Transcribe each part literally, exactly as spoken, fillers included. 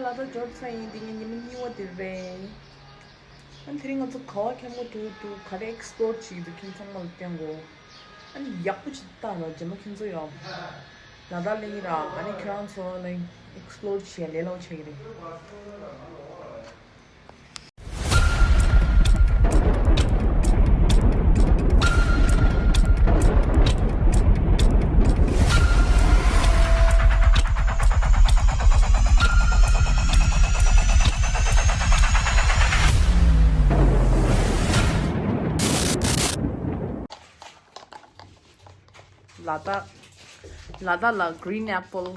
ད་ལྟ་འབྱོར་ཚར་ཡིན། འདི་ངའི་ཉི་མ་གཉིས་པ་དེ་རེད། ཨ་ནི་དེ་རིང་ང་ཚོ་ག་བ་འཁྱམ་གོ་འགྲོ་འདུག་ག་རེ་ཨེགས་པི་ལོར་བྱེད་ཀྱི་འདུག་ཁྱེད་ཚང་མ་ལ་སྟོན་གོ། ཨ་ནི་ཡག་པོ་ཅིག་ལྟ་རོགས། རྗེས་མ་ཁྱེད་ཚོ་ཡང་ལ་དྭགས་སླེབས་ཀྱི་ར། ཨ་ནི་ཁྱེད་རང་ཚོ་ལ་ཨེགས་པི་ལོར་བྱེད་ཡ་ལས་སླ་པོ་ཆགས་ཀྱི་རེད། ལ་དྭགས། ལ་དྭགས་ལ་green apple,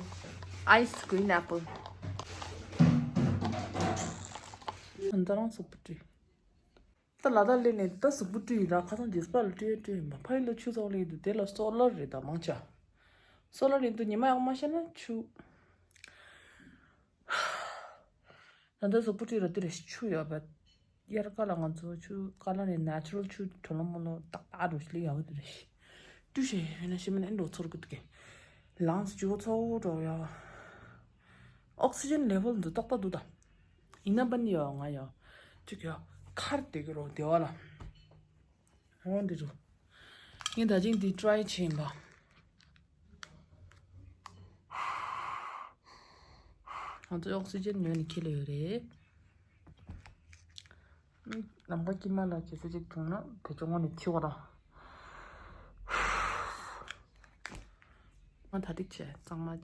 ice green apple. ཨ་ད་རང་གཟུགས་པོ་བཀྲུས། ད་ལ་དྭགས་སླེབས་ནས་ད་གཟུགས་པོ་བཀྲུས་ཡིན་ར། ཁ་སང་རྗེས་པ་ལ་བཀྲུས་བཀྲུས་ཡིན་པ། ཕ་ཡུལ་ལ་ཆུ་ཚོགས་ལ་ཡིན་འདུག་དེ་ལ་སོ་ལར་རེད། ད་མང་ཆ་སོ་ལར་ཡིན་འདུག་ཉི་མ་ཡག་མ་ཤར་ན་ཆུ། ད་ལྟ་གཟུགས་པོ་བཀྲུས་ར་དེ་རེད། ཆུ་ཡོད་པ། དབྱར་ཁ་ལ་ང་ཚོ་ཆུ་ཁ་ལ་ནས་ནེ་ཅུ་རལ་ཆུ་གྲོ་ལོ་མོ་ལོ་ཏག་ཏག་འགྲོ་ཞིག་ལས་ཡག་པོ་དེ་རེད། བཀྲུས་ཤེས་ཡོད་ན་ཤེས་མིན་ཨེ་འགྲོ་ཚོར་གི་འདུག་གས། ལངས་ཇོ་ཚོ་འགྲོ་ཡ། ཨོག་སི་ཇན་ལེ་ཝལ་འདི་ཏག་ཏག་འདུག་ད། ཡིན་ན་པ་ནི་ཡོད་ང་ཡོད། ཅིག་ཡོད། ཁར་དེ་གི་རོ་བདེ་བ་ལ། འོང་འདི་རུ། ངས་ད་ཅིང་འདི་ཊི་རའི་བྱེད་ཡིན་པ། ང་ཚོ་ཨོག་སི་ཇན་ཉོས་ནས་འཁྱེར་ལ་ཡོད་རེད། ལམ་ཁ་དཀྱིལ་མ་ལ་གེ་སར་ཅིག་བྱུང་ན་དེ་ཅུང་ངོ་ནས་འཆི་བ་ར། ང་ད་ཏིག་བྱས་གཙང་མ་བྱས།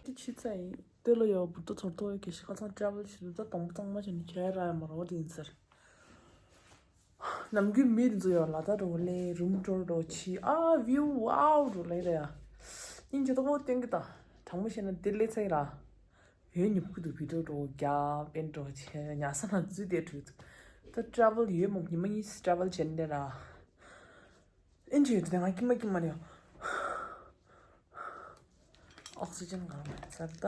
དེ་ཕྱི་ཚ་ཡིན། དེ་ལ་ཡོད་འབུར་ཏོ་ཚོར་ཏོ་གེ་ཤི་ཁ་ཚང་ཊ་རེ་ཝལ་བྱེད་དུས་ད་དང་པོ་གཙང་མ་བྱས་ནས་ཁྱེར་ར་ཡ་མ་ར་བ་དེ་ཡིན་ཟེར། ནམ་རྒྱུན་མི་རེ་ཚོ་ཡང་ལ་དྭགས་འགྲོ་ལས་རུམ་ཊུར་འགྲོ་ཆི་ཨ་བིའུ་ཝའོ་འགྲོ་ལས་རེད་ཡ། སྙིང་རྗེ་ཏོག་པོ་སྟོན་གི་ད། དྲང་མོ་བཤད་ན་དེ་ལས་ཚ་གི་ར། ཡོད་ཉོབ་ཀི་འདུག་བི་ཌིའོ་འགྲོ་རྒྱབ་ཨེན་འགྲོ་ཆེ་ཉ་ས་ན་རྫུས་དེ་འགྲོ། ད་ཊ་རེ་ཝལ་ཡོད་མོ་ཉི་མ་གཉིས་ཊ་རེ་ཝལ་བྱེད་འདྲ་ར། ཨེན་ཇི་ཡོད་དེ་ང་ཀི་མ་ཀི་མ་རེད་ཡ། ཨོག་སི་ཇན་གང་ལ་ཚར་ད།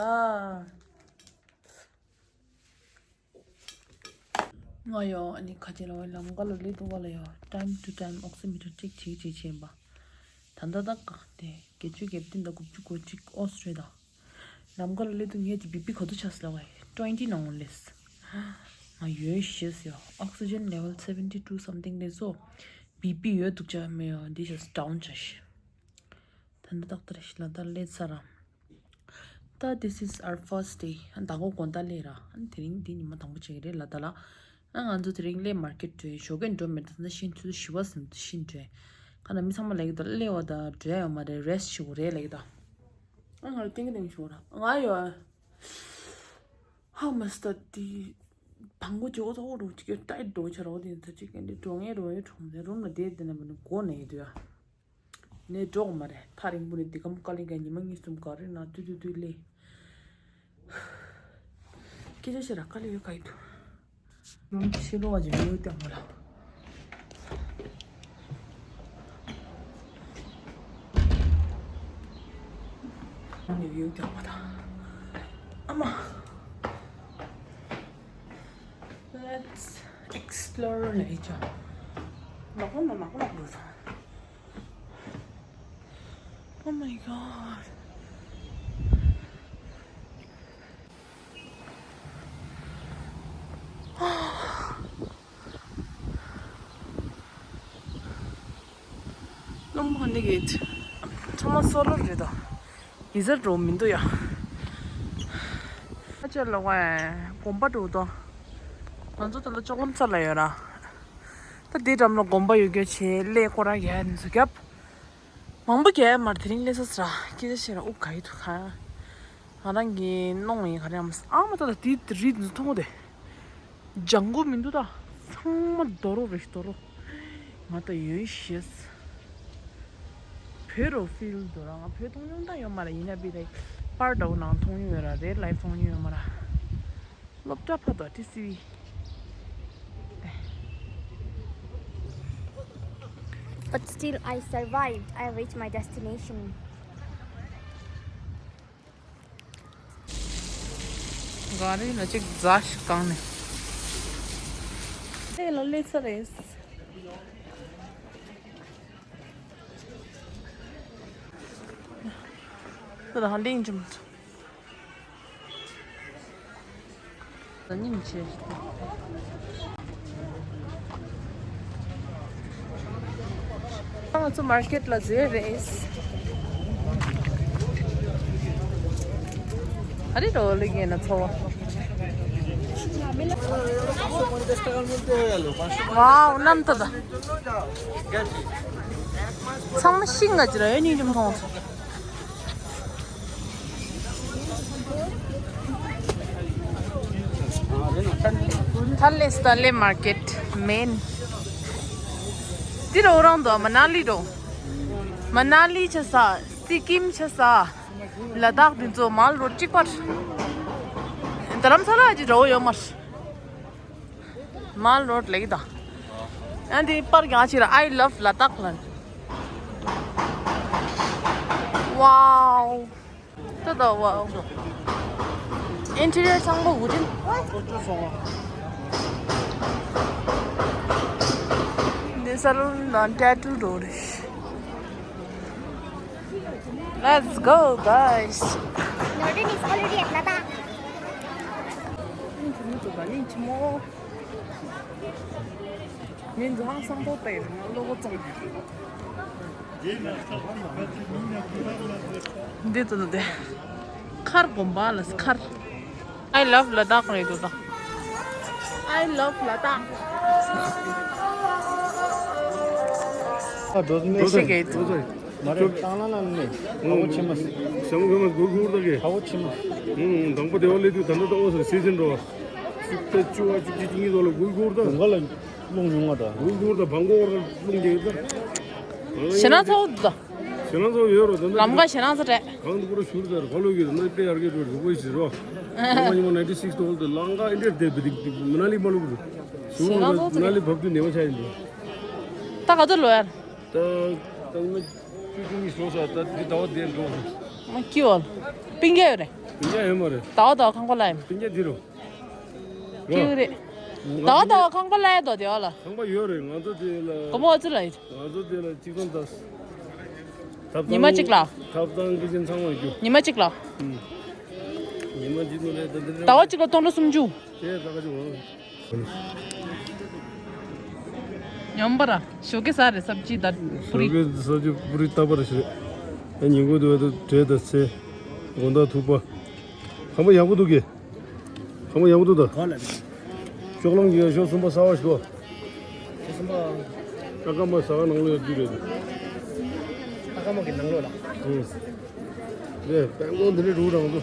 ང་ཡོ་ཨ་ནི་ཁ་ཆེ་ལ་བའི་ལམ་ཀ་ལ་སླེབས་འདུག་ག་ལ་ཡོ། time to time oximeter check བྱེད་བྱེད་བྱེད་པ། ད་ལྟ་ད་ག་དེ་བརྒྱད་ཅུ་གྱ་བདུན་དང་དགུ་བཅུ་གོ་གཅིག་ཨོ་སི་རེད་ད། ལམ་ཀ་ལ་སླེབས་འདུག་ངས་དེ་བི་པི་ག་དུ་ཆགས་ལ་བའི་twenty ནང་ལས། ང་ཡོད་ཤེས་ཡོ། oxygen level seventy two something ལས་སོ། བི་པི་ཡོད་འདུག་ཅག་མེད་ཡོ་འདི་ཤ་down ཆ་ཤི། ད་ལྟ་ཏག་ཏག་རེད་ཤི་ལ་ད་སླེབས་ཚར་ར། ད་this is our first day. ཨ་ད་གོ་དགོང་དག་སླེབས་ར། ཨ་དེ་རིང་འདི་ཉི་མ་དང་པོ་བྱེད་ཀྱི་རེད་ལ་ད་ལ། ཨ་ང་ཚོ་དེ་རིང་སླེབས་མར་ཀེཊ་བྲོས་ཞོགས་ཀས་འགྲོ་མེད་ད་ན་ཤིན་ཚུལ་ཞི་བ་ཟིན་ཤིན་བྲོས། ཁ་ན་མི་ཚང་མ་ལས་ཀྱི་ད་སླེབས་བ་ད་བྲོས་ཡོད་མ་རེད་rest བྱེད་དགོས་རེད་ལས་ཀྱི་ད། ཨ་ང་ར་ཏིང་གི་ཏིང་ཞུ་ར་ང་ཡོད། ཧ་མ་སྟ་དི། བང་གོ་ཇོ་ཚོ་འགྲོ་ཅིག་ཡོད་ཏའི་འགྲོ་ཆ་རོ་དེ་ཚ་ཅིག་གན་དེ་འགྲོ་ངེས་འགྲོ་ཡོད་གྲོང་དེ་རུམ་ལ་བསྡད་དེ་ན་མ་ནི་སྒོ་ནས་ཡོད་དུ་ཡ། ནས་འགྲོ་གི་མ་རེད། ཐག་རིང་པོ་ནས་འདི་གམ་དཀའ་ལས་ཀྱང་ཉི་མ་གཉིས་གསུམ་ག་རེ་ན་དུས་དུས་དུས་ལས། སྐད་ཆ་བཤད་ར་དཀའ་ལས་ཡོད་ག་ཡི་འདུག་རུམ་ཕྱི་ལོགས་ཀྱི་view བསྟན་པ་ལ། རུམ་གྱི་view བསྟན་པ་དང་། ཨ་མ། Let's explore later. ནག་པོ་ནག་པོ་ནག་པོ་སོང་། Oh my god. ལུང་ཕ་ནི་གི་ཚང་མ་སོ་ལོ་རེད་ད། ཡི་ཟར་འགྲོ་མི་འདུག་ཡ། ཨ་ཅག་ལོག་པ་དགོན་པ་འགྲོ་དོ། ང་ཚོ་ད་ལ་ཅོག་ལམ་ས་ལ་ཡོད་ར། ད་དེ་འགྲམ་ལ་དགོན་པ་ཡོད་རྒྱུ་བྱས་ལས་སྐོར་ར་རྒྱག་ནས་སུ་རྒྱབ། མང་པོ་རྒྱག་ཡ་མ་རེད་དེ་རིང་སླེབས་ས་ས་ར་སྐད་ཆ་བཤད་ར་དབུགས་ག་ཡི་འདུག་ག་ང་རང་གི་གནོང་ཡིན་ག་རེ་ཡང་མ་ས་ཨ་མ་ད་ད་དེ་རིགས་འདི་མཐོང་དེ། ལྗང་གུ་མི་འདུག་ད། ཚང་མ་རྡོ་རོ་རེད་རྡོ་རོ། ང་ད་ཡོན་ཤེས། བོད་རོ་ཕིལ་འདུག་ར་ང་བོད་མཐོང་མྱོང་ད་ཡོད་མ་རེད་ཡིན་ན་བི་རེད། པར་འདྲ་བོ་ནང་མཐོང་མྱོང་ཡོད་ར་རེད་ལའིབ་མཐོང་མྱོང་ཡོད་མ་ར། སློབ་གྲྭ་ཕ་དོ་ཏི་སི་བི། But still, I survived. I reached my destination. ག་རེ་ལ་ཅིག་རྫ་ཞིག་བཏང་ནས། ཨེ་ལ་སླེབས་ཚར་རེད། ད་ལྟ་ཧ་ལིང་ཅིམ། ཉིན་ཆེ། ང་ཚོ་མར་ཀེཊ་ལ་འཛུལ་རེད། ཨ་རེ་རོ་ལི་གེ་ན་ཚོ་བ། ཝའོ་ནམ་ཐོ་ད། ཚང་མ་ཤིང་ག་ཅི་ར་ཡོད་ཉིན་ཅུམ་མཐོང་། ཐ་ལེ་སི་ཐ་ལེ་མར་ཀེཊ་མེན། འདི་རོ་རང་དུ་མ་ན་ལི་རོ། མ་ན་ལི་ཆ་ས། སི་ཀིམ་ཆ་ས། ལ་དྭགས་འདི་ཚོ་མལ་རོ་གཅིག་པར། རྡ་རམ་ས་ལ་ཅི་རོ་ཡོད་མར། མལ་རོ་ལེགས་ད། ཨ་འདི་པར་ཀྱང་ཕྱིར། I love Ladakh ལ། ཝའོ། ད་ད་ཝའོ། ཨིན་ཊི་རི་ཡར་ཚང་མ་ཝུ་ཌན། འདི་ས་ལོན་དང་ཊེ་ཊུ་འགྲོ་རེད། Let's go, guys. Norden is already at Ladakh. ཉིན་ཆི་མོ། ཉིན་ཧང་སང་པོ་པའི་ང་ལོ་གོ་ཙང་། འདི་ཚོ་འདི། མཁར་དགོན་པ་ལ་མཁར། I love Ladakh རེད་འདུག་ད། I love Ladakh. ཨ་འགྲོ་ནས་ཤེས་གི་འདུག་མ་རེད། ཏང་ལ་ལ་ནས་ཧ་བོ་ཆེ་མ་སི། ཞང་གི་མ་སྒུར་སྒུར་ད་གི། ཧ་བོ་ཆེ་མ་སི། ཧུང་དང་པོ་དེ་བ་ལས་དུས་ད་ལྟ་ཏོག་ཙམ་སི་ཛན་འགྲོ། ཚིག་ཏ་བཅུ་བ་གཅིག་གཅིག་གཉིས་ཐོག་ལ་སྒུར་སྒུར་ད། དུང་ག་ལ་རླུང་ཉུང་བ་ད། སྒུར་སྒུར་ད་བང་གོ་བར་རླུང་རྒྱག་ད། ཞེ་ན་ཚ་བོ་ད། ཞེ་ན་ཚ་བོ་ཡོད་རོ་ད། ལམ་ཁ་ཞེ་ན་ཚ་དྲག་གང་དུ་པོ་ར་ཞུར་ད་ར་ཁ་ལོ་གི་ད་ན་དཔེ་ཡར་གི་འགྲོ་རུ་བོ་ཞི་རོ། ཉི་མ་ཉི་མ་ནའིན་ཊི་སིགས་ཐོག་ལ་དུ་ལང་ཀ་ཨིན་ཌི་ཡར་དེ་བི་དིག་དིག་མ་ན་ལི་མ་ལུག་རུ། ཞེ་ན་ཚ་བོ་ད། མ་ན་ལི་བབ་དུ་ནེ་བ་ཆ་ཡིན་འགྲོ། ད་ག་ཚོད་ལོ་ཡར། ད་ད་ཉི་མ་བཅུ་བཅུ་གཉིས་སོང་ས་ད་འདི་ཟླ་བ་བདུན་འགྲོ། མ་སྐྱིད་བ། སྤུན་ཀྱག་ཡོད་རེད། སྤུན་ཀྱག་ཡོད་མ་རེད། ཟླ་བ་ཟླ་བ་ཁང་པ་ལ་ཡིན། སྤུན་ཀྱག་འདི་རུ། སྐྱིད་རེད། ཟླ་བ་ཟླ་བ་ཁང་པ་ལ་ཡོད་དོ་དེ་བ་ལ། ཁང་པ་ཡོད་རེད། ང་ཚོ་དེ་ལ། དགོན་པ་ཨ་ཙི་ལ་ཡོད། ང་ཚོ་དེ་ལ་གཅིག་སྟོང་དང་། ཐབ་ཚང་། ཉི་མ་གཅིག་ལ། ཐབ་ཚང་གི་ཅན་ཚང་མ་རྒྱུ། ཉི་མ་གཅིག་ལ། ཨུམ། ཉི་མ་གཅིག་ནང་ལ་ད་འདི་ཟླ་བ་གཅིག་ལ་སྟོང་ཕྲག་སུམ་ཅུ། དེ་ད་ག་ཅིག་འོང་། ཉམས་པ་ར། ཞོགས་ཀས་ཟ་རེད་སབ་ཇི་དང་པུ་རི། ཞོགས་ཀས་སབ་ཇི་པུ་རི་བཏབ་པ་རེད་ཞེས། ཨ་ཉིན་གུང་དུ་བ་དུ་བྲེ་དང་ཚེ། དགོང་དག་ཐུག་པ། ཁང་པ་ཡག་པོ་འདུག་གི། ཁང་པ་ཡག་པོ་འདུག་ད། ག་ལ་རེད། ལྕོག་ལམ་གྱི་ཡ་ཤོག་གསུམ་པ་གསར་བ་ཞིག་འདུག་གསུམ་པ། ཀ་ཀ་མ་ཟ་ཁང་ནང་ལོགས་ཡ་རྒྱུ་རེད། ཀ་ཀ་མ་གི་ནང་ལོགས་ལ། ཨུ། རེད། པན་ཀོང་དེ་འདྲའི་རུ་རང་ཚོ།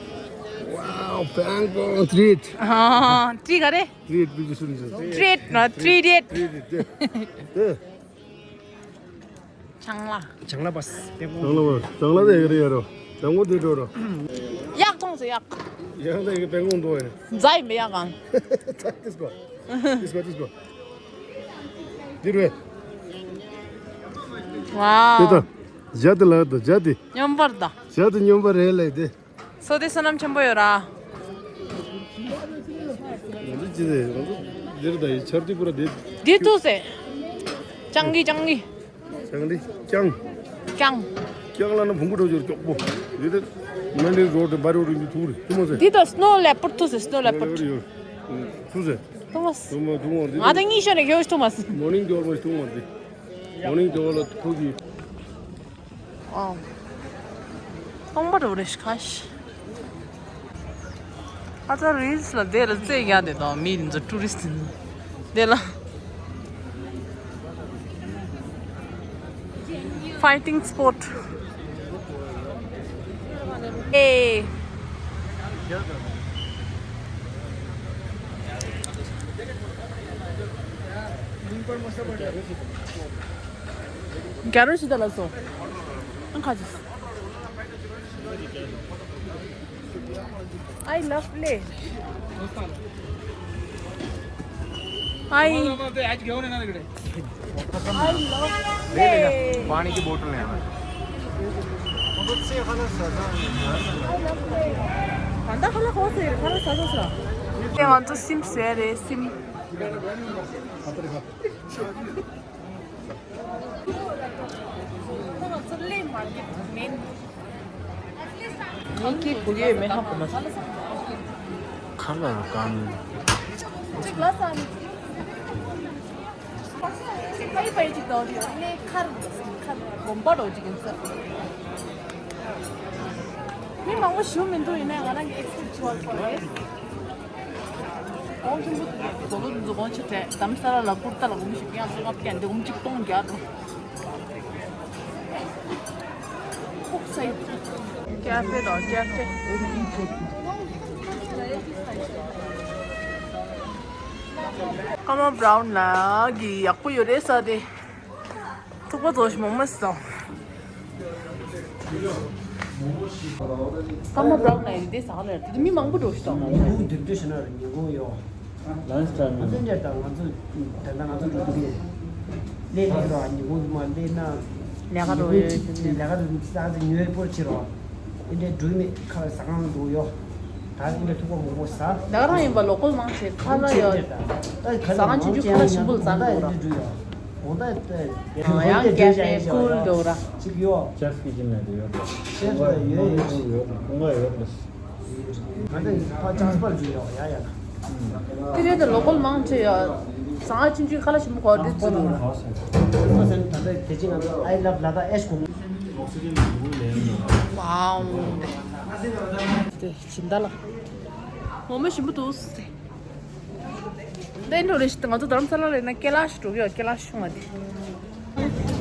Wow, Bangkok treat. ཨ་ཊི་ག་རེ། ཊི་རི་ཊི་པི་ཀི་སུ་ནི་ཟེར། ཊི་རི་ཊི་ན་ཊི་རི་ཊི། ཊི་རི་ཊི་དེ། དེ། ཆང་ལ། ཆང་ལ་བས། ཆང་ལ་བས། ཆང་ལ་དེ་ཡོད་རེད་ཡོད་རོ། ཆང་མོ་དེ་འགྲོ་རོ། གཡག་མཐོང་ཟེར་གཡག་གཡག་ལ་ཡི་གེ་པན་ཀོང་འདུག་ཨེ། ཛའི་མེ་གཡག་གང་། ཏིས་གོ། ཏིས་གོ་ཏིས་གོ། འདི་རེད། ཝའོ། དེ་ད། ཇ་དེ་ལ་ད་ཇ་དེ། སྙོམས་པར་ད། ཇ་དེ་སྙོམས་པར་རེད་ལས་དེ། སོ་དེ་བསོད་ནམས་ཆེན་པོ་ཡོད་ར། ང་ཚོ་ཅི་ཟེར། ང་ཚོ་འདིར་ད་ཡི་ཆར་དུས་པུ་ར་འདི། འདི་ཐུག་ཟེར། ཅང་གི་ཅང་གི་ཅང་འདི་ཅང་། ཅང་། ཅང་ལ་ན་བོང་གུ་འགྲོ་རྒྱུར་ཀྱོག་པོ། འདི་དེ་མན་ཌི་རོ་ཌི་བ་རོ་ཌི་འདི་ཐུག་རེད་ཐུག་མ་ཟེར། འདི་ད་སྣོ་ལེ་པར་ཐུག་ཟེར། སྣོ་ལེ་པར་ཐུག་ཟེར། ཐུག་མ་ཐུག་མ་འདི་ང་ད་གཉིས་ཤོ་ནས་ཁྱོད་ཐུག་མ་ཟེར། མོར་ནིང་འགྱོར་མ་ཐུག་མ་འདི། མོར་ནིང་འགྱོར་ལ་ཐུག་གི། ཨོ། སྟོང་པ་རུ་རེ་ཤི་ཁ་ཤི། ཨ་ཙ་རིལ་སི་ལ་དེ་ལ་རྩེ་རྒྱག་དེ་དང་མི་ཚོ་ཊུ་རི་སི་ཊི་དེ་ལ། Fighting sport. Hey. རྒྱ་རོ་ཞིག་ད་ལ་སོ། ཨང་ཁ་ཅིག I love play. I, I love play. पानी की बोतल ले आना। I love play. ཁ་ལ་ཁོ་སེ་ཁ་ལ་ས་ས་ས། དེ་ང་ཚོ་སིམ་ཟེར་རེད་སིམ། ཁ་ལ་གང་ གཅིག་ལ་ས་ནི། ཕའི་ཕའི་གཅིག་དང་རེད། ནས་ཁར་ཁར་གོམ་པ་རོ་གཅིག་ཡིན་ས། མི་མང་པོ་ཞུ་མི་འདུག་ཡིན་ནའི་ང་རང་གི་ཨེག་སི་པེག་ཆེ་བ་ཁོ་རེད། གོང་ཆེན་པོ་དེ་གོ་ལོ་འཛུགས་གོང་ཆེ་གྲས་དམ་ས་ར་ལ་ཀུར་ཏ་ལ་གོམ་ཞིག་ཡང་སོ་ངབ་ཀྱང་འདི་གོམ་གཅིག་སྟོང་བརྒྱ་དང་། ཁུག་ས་ཡོད། ཀ་ཧྥེ་དང་ཀ་ཧྥེ། ཀརྨ་བྷ་རའུན་ལགས་ཀྱི་ཡག་པོ་ཡོད་རེད་ས་དེ། ཐུག་པ་ཚོ་ཞིག་མོག་མོག་སོང་། ཀརྨ་བྷ་རའུན་ལགས་ཡིན་དེ་ཟ་ཁ་ལ་ཡར་དེ་མི་མང་པོ་འགྲོ་ཞིག་དང་། ཉིན་གུང་འདིར་འདྲ་ཞིག་ན་རེད། ཉིན་གུང་ཡོད། ལན་སི་ཊའིམ་ང་ཚོ་འདིར་དང་ང་ཚོ་ད་ལྟ་ང་ཚོ་འགྲོ་གི་རེད། ལས་ལས་རོགས་ཉིན་གུང་དུ་མ་ལས་ན། ལས་ཀ་རོགས་ཡོད་ཞིག་ལས་ཀ་རོགས་ས་ཚོ་ཉོས་པོར་ཕྱིར་རོགས། འདི་འདྲའི་འགྲོ་མེད་ཁ་ལ་ཟ་ཁང་འགྲོ་ཡོད། ད་འདི་འདྲ་ཐུག་པ་མང་པོ་ཟ། ད་ག་རང་ཡིན་པ་ལོ་ཀལ་མང་ཆེ་ཁ་ལ་ཡོད། ཟ་ཁང་ཆུང་ཆུང་ཁ་ལ་ཞིམ་པོ་ཟ་འགྲོ་ར། ཡང་ཀེ་ཧྥེ་ཀུལ་འགྲོ་ར། ཅིག་ཡོད། ཅེཕ་ཀི་ཅན་ནས་ཡོད། ཅེཕ་ཡོད་ཡོད། ཡོད་ཡོད། ང་ཚོ་ཕ་ཅང་སྤར་འགྲོ་ཡོད་ཡ་ཡ། དེ་རེད་དེ་ལོ་ཀལ་མང་ཆེ་ཡོད། ཟ་ཁང་ཆུང་ཆུང་ཁ་ལ་ཞིམ་པོ་གོ་དེ་ཚོ་འགྲོ་ར། ཁོ་སེམས་ད་ལྟ་དེ་ཅི་ང་ཚོ་I love Ladakh ash ཁོང་། ཝའོ། དེ་སྦྱིན་བདག་ལ། ངོ་མ་ཞིམ་པོ་འདུག་ཟེར། འདི་འགྲོ་རེ་ཞིག་ང་ཚོ་རྡ་རམ་ས་ལ་ལ་ཡིན་ན་ཀེ་ལ་ཤི་འགྲོ་གི་ཡོད། ཀེ་ལ་ཤི་ཤུང་བ་དེ།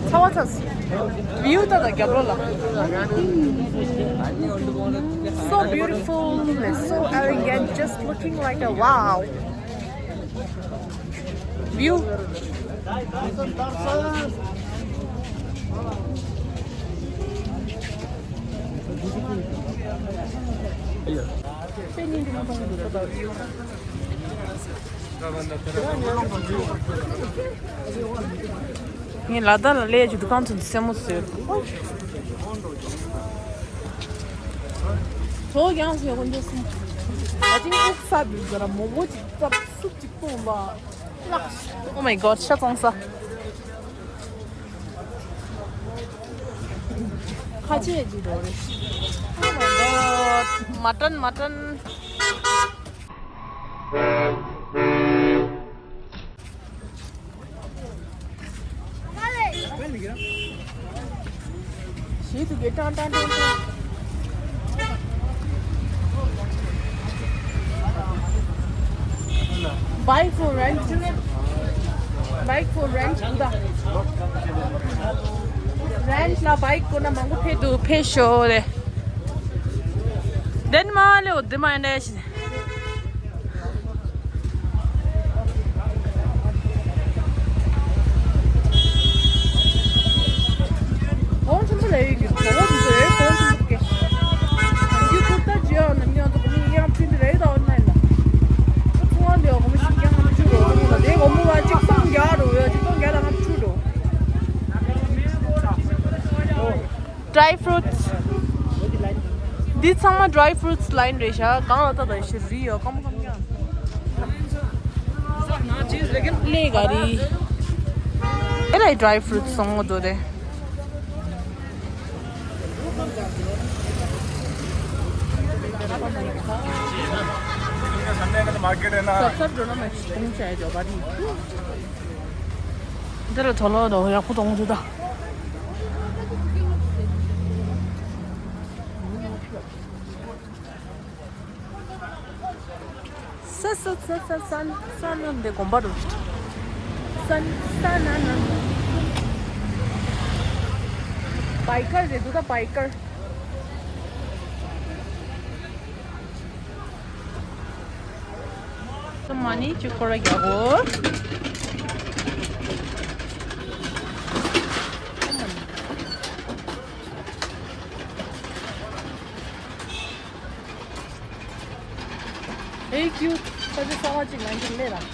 ཚ་བ་ཚ་སི། བིའུ་ད་ད་རྒྱབ་ལོགས་ལ། So beautiful and so elegant, just looking like a wow. View. ངས་ལ་དྭགས་ལ་སླེབས་ཀྱི་འདུག་གང་ཚོད་སེམས་མོ་བཟོས། ཚོ་ཡང་ཟེར་དགོས་འདུག་སེམས། ད་ཅིང་ཨུག་ས་འདུག་ཟེར་མོག་མོག་ཅིག་བཙབ་སུབ་ཅིག་བཏུང་བ། Oh my god, ཤ་ཚོང་ས། ཁ་ཆེ་ཅིག་འགྲོ་རེད། Oh my god, mutton, mutton. ཞེས་དུ་གེ་ཀྲང་ཀྲང་ཀྲང་ཀྲང་། Bike for rent. Bike for rent. Rent ལ་བྷའིཀ་ཁོ་ན་མང་པོ་ཕེབས་འདུག་ཕེབས་ཤོག་རེད། དེ་ནི་མ་ལེའོ་དེ་མ་ཡིན་ནའི། གོང་ཆེན་པོ་ལས་ཡོད་ཀྱི་གོ་བ་འདི་ཚོ་རེད། གོང་ཆེན་པོ་ཀེ་ཡུ་ཀུར་ཏ་ཇི་ཡང་ནམ་ཡང་དུ་གོ་མི་ཡང་ཕྲིན་རེད་ད་འོ་ན་ཡིན་ན། ཁོ་ཚོང་བ་འདི་གོ་མི་ཞིག་ཀྱང་ང་ཚོ་རོ་ཁོ་མི་ལ་དེ་གོ་མོ་བ་གཅིག་སྟོང་བརྒྱ་རོ་ཡ་གཅིག་སྟོང་བརྒྱ་དང་ལྔ་བཅུ་རོ། Dry fruits. འདི་ཚང་མ་dry fruits line རེད་ཤག་གང་ལ་ལྟ་དང་ཞེ་རི་ཡོད་སྐམ་སྐམ་ཡང་། ལས་ག་རི། ཨེ་རའི་dry fruits སོང་ངོ་དོ་རེད། གཟབ་གཟབ་འགྲོ་ན་མ་གཏོང་བྱ་ཡ་འཇོག་པ་རེད། འདི་ལ་དོ་ལོ་དོ་ཡག་པོ་གཏོང་རེད་ད། ས་ས་ས་ས་སན་སན་ནམ་དེ་དགོན་པ་རུ་སན་སན་ན་ན་བྷའི་ཀར་རེད་འདུག་ད་བྷའི་ཀར། ད་མ་ནི་ཅིག་སྐོར་ར་རྒྱག་གོ། Hey cute. ས་ཆ་གསར་བ་ཅིག་ང་ཚོ་སླེབས་ལ།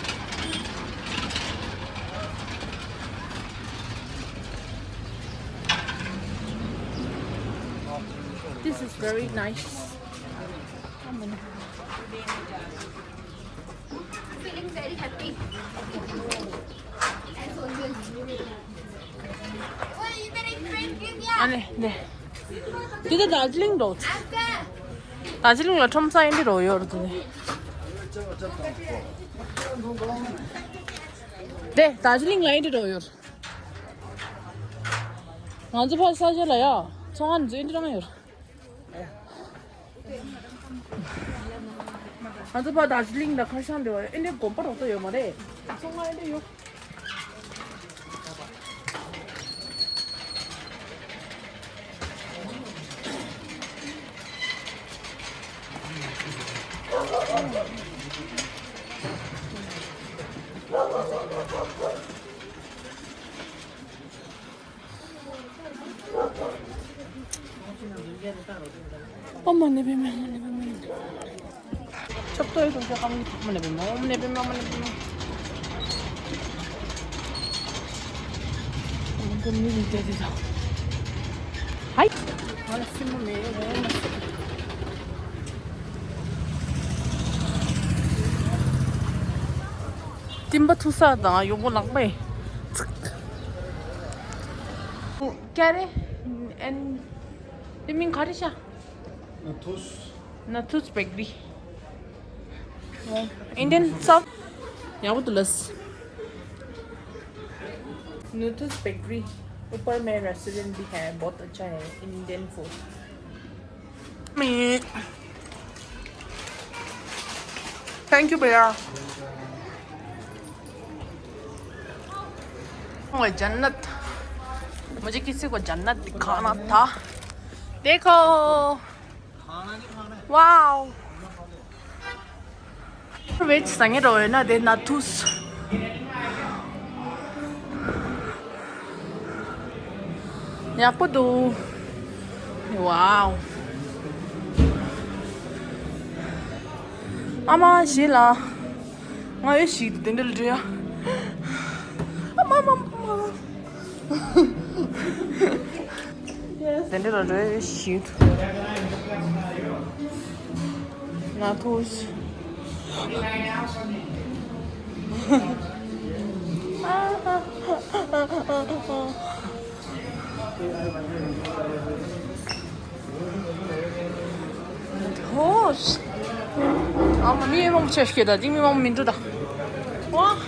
This is very nice. Feeling very happy. As always. ཨ་ནི་ནི། འདི་ད་དར་ཇི་ལིང་འགྲོ། དར་ཇི་ལིང་ལ་ཁྲོམ་ས་ཡིན་འདི་རོ་ཡོད་རེད་དེ། དེ་དར་ཇི་ལིང་ལ་ཨེ་འདྲ་འགྲོ་ཡོད། ང་ཚོ་ཕར་ས་ཆ་ལ་ཡ་ཚོང་ཁང་འཛུལ་འདྲ་ཡོད། ང་ཚོ་ཕར་དར་ཇི་ལིང་དང་ཁ་ཤང་འདྲ་བ་ཨེ་འདྲ་དགོན་པ་རོགས་ཏོ་ཡོད་མ་རེད། ཚོང་ཁང་ཨེ་འདྲ་ཡོད། ཨོཾ་མ་ཎི་པདྨེ། ཨོཾ་མ་ཎི་པདྨེ། ཨོཾ་མ་ཎི་པདྨེ། ཆོབ་ཏོ་ཡི་དུང་ཞག་ཀ་མི་ཐོག་མ་ཎི་པདྨེ། ཨོཾ་མ་ཎི་པདྨེ། ཨོཾ་མ་ཎི་པདྨེ། ཨོཾ་མ་ཎི་པདྨེ། ཧའི། ང་ལ་སྲིན་མོ་མེད། ཨོཾ་མ་ཎི། སྤྲིན་པ་འཐུ་ས་དང་གཡོག་པོ་ལག་པས། ཀྱ་རེ། ཨན། དེ་མིང་ག་རེ་ཤག Nathus. Nathus Bakery. Indian shop. यहाँ वो तो लस। Nathus Bakery ऊपर में रेस्टोरेंट भी है, बहुत अच्छा है Indian food. Me. Thank you भैया। वो जन्नत, मुझे किसी को जन्नत दिखाना था। देखो। Wow. Veg ཟ་ངེས་འགྲོ་ཡོད་ན་དེ་Nathus. ཡག་པོ་འདུག Wow. ཨ་མ་ཞིག་ལ། ང་ཡོད་ཞིག་དེ་འདྲ་ལ་འགྲོ་ཡ། ཨ་མ་མ་མ། དེ་འདྲ་ལ་འགྲོ་ཡ་ཞིག Nathus. ཨོ། ཨ་མ་མི་མང་པོ་ཆེ་ཤོས་ད་ཅིག་མི་མང་པོ་མི་འགྲོ་ད། ཨོ།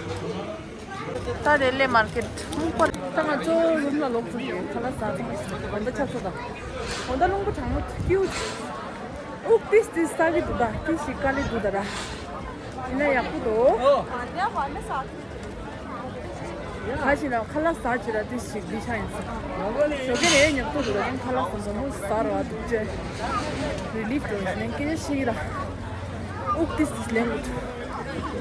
ད་རེད་ལེ་མར་ཀེཊ་སྨུག་པ། ད་ང་ཚོ་རུམ་ལ་ལོག་ཚར་ཏེ་ཁ་ལག་ཟ་ཚར་ཏེ་དགོང་དག་ཆགས་ཚར་ད། དགོང་དག་རླུང་བུ་གྲང་མོ་ཐིའུ། དབུགས་ཏིས་ཏིས་ས་གི་འདུག་ད་ཏིས་ཤིག་དཀའ་ལས་འདུག་ད་ར། ཡིན་ན་ཡག་པོ་འདུག་ཁ་ཞིག་ལ་ཁ་ལག་ཟ་བྱེད་ལ་ཏིས་ཤིག་འདི་ཤ་ཡིན་ས། ཞོགས་ཀས་རེ་ཉོབ་ཏོ་འདུག་ད་ཁ་ལག་ཟ་མོ་ཟ་ར་བ་འདུག་ཅེ། རི་ལིབ་འགྲོ་ཡིན་ན་སྐད་ཆ་ཤི་ཡི་ལ། དབུགས་ཏིས་ཏིས་ལེན་དགོས།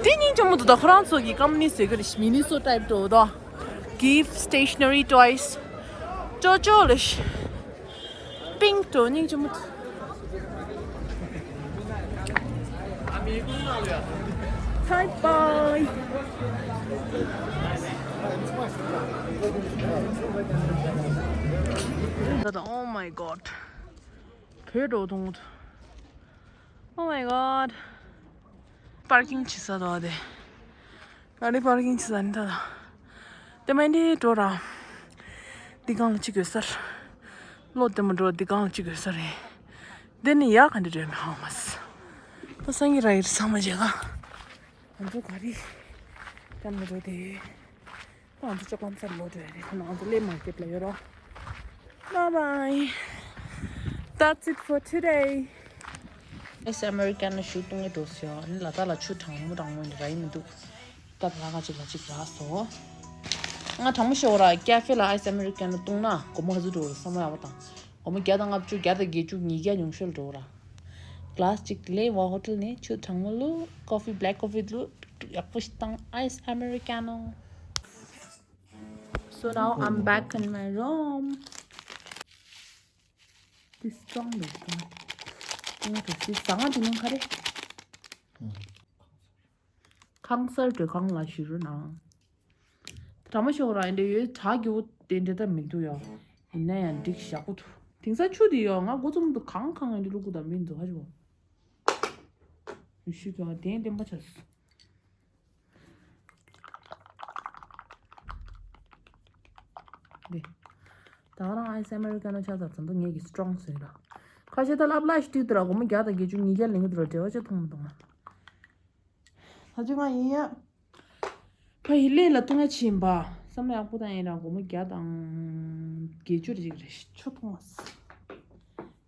དེ་སྙིང་རྗེ་མོ་འདུག་ད་ཁོ་རང་ཚོ་གི་ཀམ་པ་ནི་ཟེར་གི་རེད། མི་ནི་སོ་ཊའིབ་འགྲོ་འདུག Give stationery toys. ཅོ་ཅོ་ལེ་ཤ། པིང་ཀྲོ་སྙིང་རྗེ་མོ། Bye bye. Oh my god. བོད་འགྲོ་དུང་། Oh my god. པར་ཀིང་བྱེད་ས་དོ་དེ། ཨ་ནི་པར་ཀིང་བྱེད་ས་ནི་ད་ད། དེ་མ་འདི་འགྲོ་ར། འདི་གང་ལ་ཅི་དགོས་སར། ལོ་དེ་མ་འགྲོ་འདི་གང་ལ་ཅི་དགོས་ས་རེད། དེ་ནི་ཡག་ག་འདི་འདྲ་མི་ཧ་མ་སི། ད་སང་གི་ར་ཡིར་ཚང་མ་བྱེད་ག་ང་ཚོ་ག་རེ། ད་མ་འགྲོ་དེ། ད་ང་ཚོ་ཅོག་ལམ་སར་ལོ་འགྲོ་ཡ་རེད། ཁོ་ན་ང་ཚོ་ལེ་མར་ཀེཊ་ལ་ཡོད་རོ། Bye bye. That's it for today. Ice Americano ཞུ་བཏུང་གི་འགྲོ་སོང་། ཨ་ནི་ལ་དྭགས་ལ་ཆུ་གྲང་མོ་གྲང་མོ་འདི་ར་ཡིན་མི་འདུག་སྐབས་ལ་ཁ་ཅིག་ལ་ཅིག་རག་སོང་། ང་གྲང་མོ་ཤོར་ར་ཀེ་ཧྥེ་ལ་Ice Americano བཏུང་ན་སྒོར་མོ་ག་ཚོད་འགྲོ་ར་བསམ་བློ་ཡག་པོ་བཏང་། སྒོར་མོ་བརྒྱ་དང་ལྔ་བཅུ་བརྒྱ་དང་བརྒྱད་ཅུ་ཉིས་བརྒྱ་ཉུང་ཤོས་ལ་འགྲོ་ར། གླ་སི་གཅིག་ལེ་བ་ཧོ་ཊེལ་ནས་ཆུ་གྲང་མོ་བླུགས། ཀོ་ཕི་black coffee བླུགས། ཡག་པོ་ཞིག་བཏང་། Ice Americano. So now I'm back in my room. This strong though. ང་ད་སི་ཟ་ང་དེ་ནང་ག་རེ། ཁང་གསར་དུ་ཁང་ལ་ཞུ་རུ་ན། དྲ་མ་ཤོག་ར་འདྲ་ཡོད་དྲ་རྒྱུ་བོ་དེ་འདྲ་ད་མི་འདུག་ཡ། ཡིན་ན་ཡང་འགྲིག་ཞག་པོ་འདུག་དེང་སང་ཆུ་དེ་ཡོད་ང་འགོ་རྩོམ་དུ་གང་གང་ཡང་འདྲ་བླུག་གུ་ད་མི་འདུག་ཧ་ཅི་བ། ཡུ་ཤུ་ག་དེ་བདེན་པ་ཆགས། འདི། ད་རང་Ice Americano ཆ་ཚར་ཙམ་དུ་ངེད་ཀྱི་strong ཟེར་ལ། ཁ་ཤས་ད་ལབ་ལ་ཤི་ཏི་དུ་ར་སྒོར་མོ་བརྒྱ་དང་བརྒྱད་ཅུ་ཉིས་བརྒྱ་ལེན་གི་དུ་ར་འབྲེལ་བ་ཆེ་མཐོང་མི་འདུག་ང་། ད་ཅི་ང་ཡིན་ཡ། ཕ་ཡི་ལས་ལ་ཐུག་ང་ཕྱིན་པ། བསམ་བློ་ཡག་པོ་བཏང་ཡིན་ར་སྒོར་མོ་བརྒྱ་དང་བརྒྱད་ཅུ་རེ་ཅིག་རེད། ཆུ་འཐུང་བ།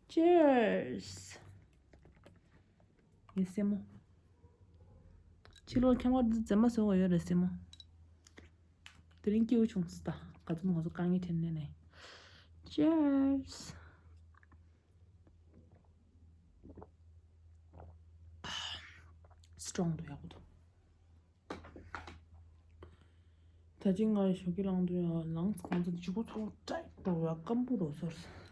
Cheers། ངའི་སྲས་མོ། ཕྱི་ལོགས་ཁྱམས་ཁ་འདི་མཛེས་མ་བཟོ་བ་ཡོད་རེད་སྲས་མོ། དེ་རིང་སྐྱིད་པོ་བྱུང་སོང་། ད་ག་ཚོད་ང་ཚོ་དཀའ་ངལ་འཕྲད་ནས་ནས། Cheers། Strong་འདུག་ཡག་པོ་འདུག་ད་ཅི་ང་ཞོགས་ཀས་ལངས་དུས་ཡང་ལངས་གང་ཚོད་ལྗིད་པོ་ཚོ་ཀྲེག་འགྲོ་ཡ་སྐམ་པོ་རོ་སོར།